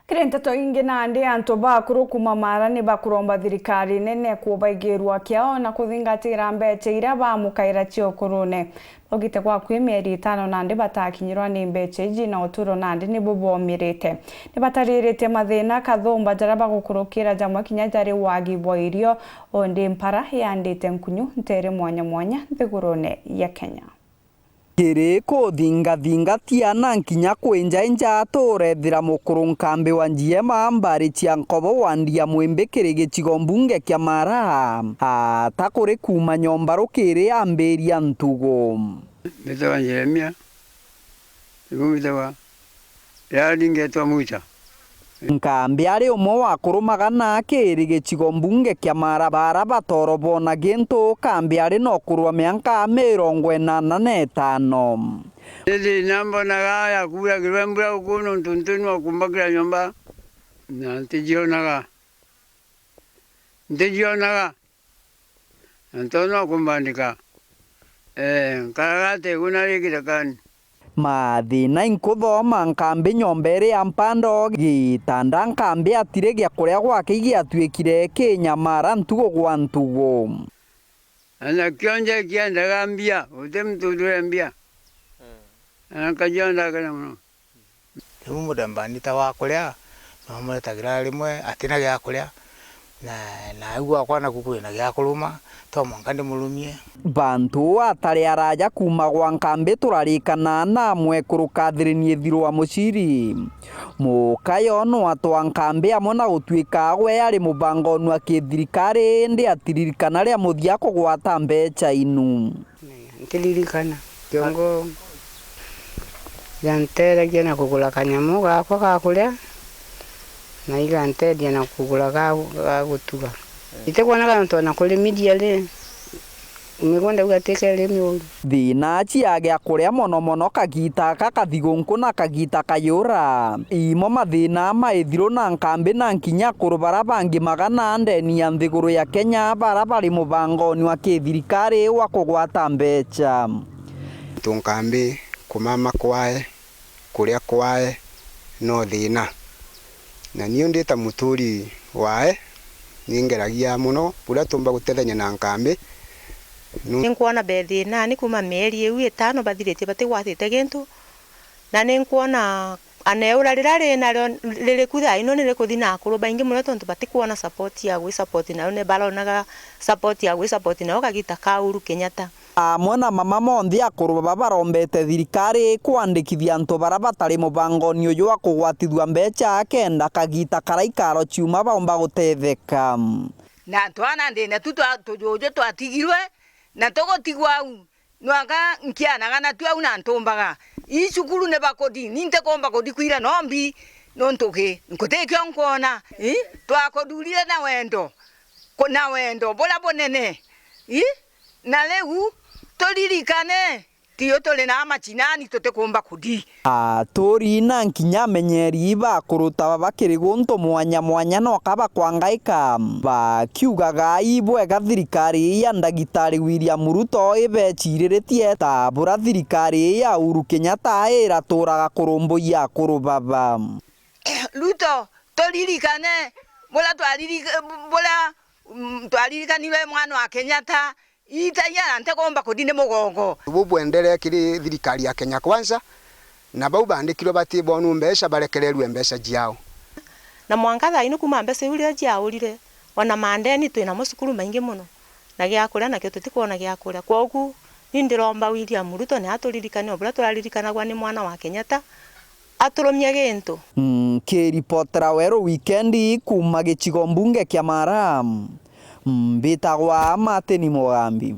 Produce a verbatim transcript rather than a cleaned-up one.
Kiri nteto ingi nandi, antu bakuru kuuma Mara ni bakuromba thirikari nene kubaigirua kiao na kuthingatira mbecha iria bamukaira cia ukurune. Baugite gwa kwi mieri itano nandi batakinyirwa ni mbecha iji na uturo nandi nibo bomirite. Ni batariritie mathina kathumba jaria bagukurukira jamwe kinya jari wagi bwa irio, undi mpara yandite nkunyu ntere mwanya mwanya nthigurune ya Kenya. Kiri kuthingathingatia na nkinya kwinjainja, turethira mukuru nkambi wa Njiema mbari cia Nkobo wa Ndia Mwimbi kiri gicigo mbunge kia Mara, ata kuri kuuma nyomba rukiri ambiria ntugu. Mbitagwa Jeremia, nibu mbitagwa. Yaringetwa mwicha. Nkambi ari umwe wa kurumagana kiri gicigo mbunge kia Mara, bara batoro bona gintu, kambi ari no kurwa mianka mirongo inana na itano. Ni thina mbonaga ya kuuragirwe mbura guku nontu nti nwa kumbakira nyomba, na ntijionaga. Ntijionaga. Na ntontu no kumbandika, ee, nkaraga ati guna ri kirekani. Mathina inkuthoma nkambi nyomba iri ya mpando, gitanda nkambi atiri gia kuria gwake giatuikire kinyamara ntugu gwa ntugu. Na nakio nje kiendaga mbia, guti muntu utuire mbia. Na nkajua ndakena mono. Riu muthemba nita wa kuria, no muretagira rimwe atina gia kuria, na, na au gwakwa naku kwina gia kuruma, to mwanka ndimurumie. Bantu atari araja kuuma gwa nkambi turarikana na mwekuru Catherine Ithirwa Muciri. Muka yo no atwa nkambi amwe na gutuika gwe ari mubangoni wa kithirikari, indi atiririkana ria muthia kugwata mbecha inu. Ntiririkana. Kiongo yanteeragia na kugura kanyamu gakwa ga kuria, na iganteethia na kugura ga, ga gutuga. Itikwoneka nontu ona kuri media ri, migunda iu atikerimi uru. Thina cia gia kuria mono mono kagiita aka kathigunku na kagiita kayura. Imo mathina ma ithiru na nkambi na nkinya akuru bara bangi magana ndeni ya nthiguru ya Kenya bara bari mubangoni wa kithirikari wa kugwata mbecha. Antu nkambi kumama kwae, kuria kwae no thina. Na niu ndi ta muturi wae, ni ngeragia mono buria tumba gutethania na nkambi. Nu- Ninkwona be thinani kuma mieri iu itano bathirite batigwatite gintu, na ninkwona aneura riria ri nario riri ku thaa ino ni rikuthi na akuru baingi mono, tontu batikwona support ya gwi support, nayo ni baronaga support ya gwi support nayo kagita ka Uhuru Kenyatta. Amwe na mama monthe akuru baba barombete thirikari kwandikithia antu bara batari mubangoni uju wa kugwatithua mbecha kenda kagita karia ikaro ciuma baumba gutetheka. Na twana ndene tu twa tujuju twatigirwe, na tugutigwa au. Nwaka nkianaga natu au na ntumbaga. Ii cukuru ni bakuthi, ni ntikumba kuthi kwira nombi, nontu ki, nkutikio nkwona. Ii, twakuthuurire na wendo, ku-, na wendo buria bunene. Ii, na riu turirikane, tiu turi na machinani tutikumba kuthi. Aturi na nkinya amenyeri ba kuruta baba kiri guntu mwanya mwanya noka bakwangaika, bakiugaga ibwega thirikari ya ndagitari William Ruto ibeciriritie ta bura thirikari ya Uhuru Kenyatta iraturaga kurumbuia akuru baba. Ruto, turirikane buria twaririka-, buria, mm, twaririkanirwe mwana wa Kenyatta, Itagia na ntikumba kuthi ni mugongo. Bubwenderee kiri thirikari ya Kenya Kwanza, na bau bandikirwe batibonu mbeca barekererue mbeca ciao. Na mwanka thaa ino kuma mbeca iu riria ciaurire, ona mandeni twina mo cukuru maingi mono, na gia kuria nakio tutikwona gia kuria. Kwogu, ni ndiromba William Ruto ni aturirikane o buria turaririkanagwa ni mwana wa Kenyatta, aturumie gintu. Nkiripotera Weru Wikendi kuma gicigo mbunge kia Mara, mbitagwa Martin Mugambi.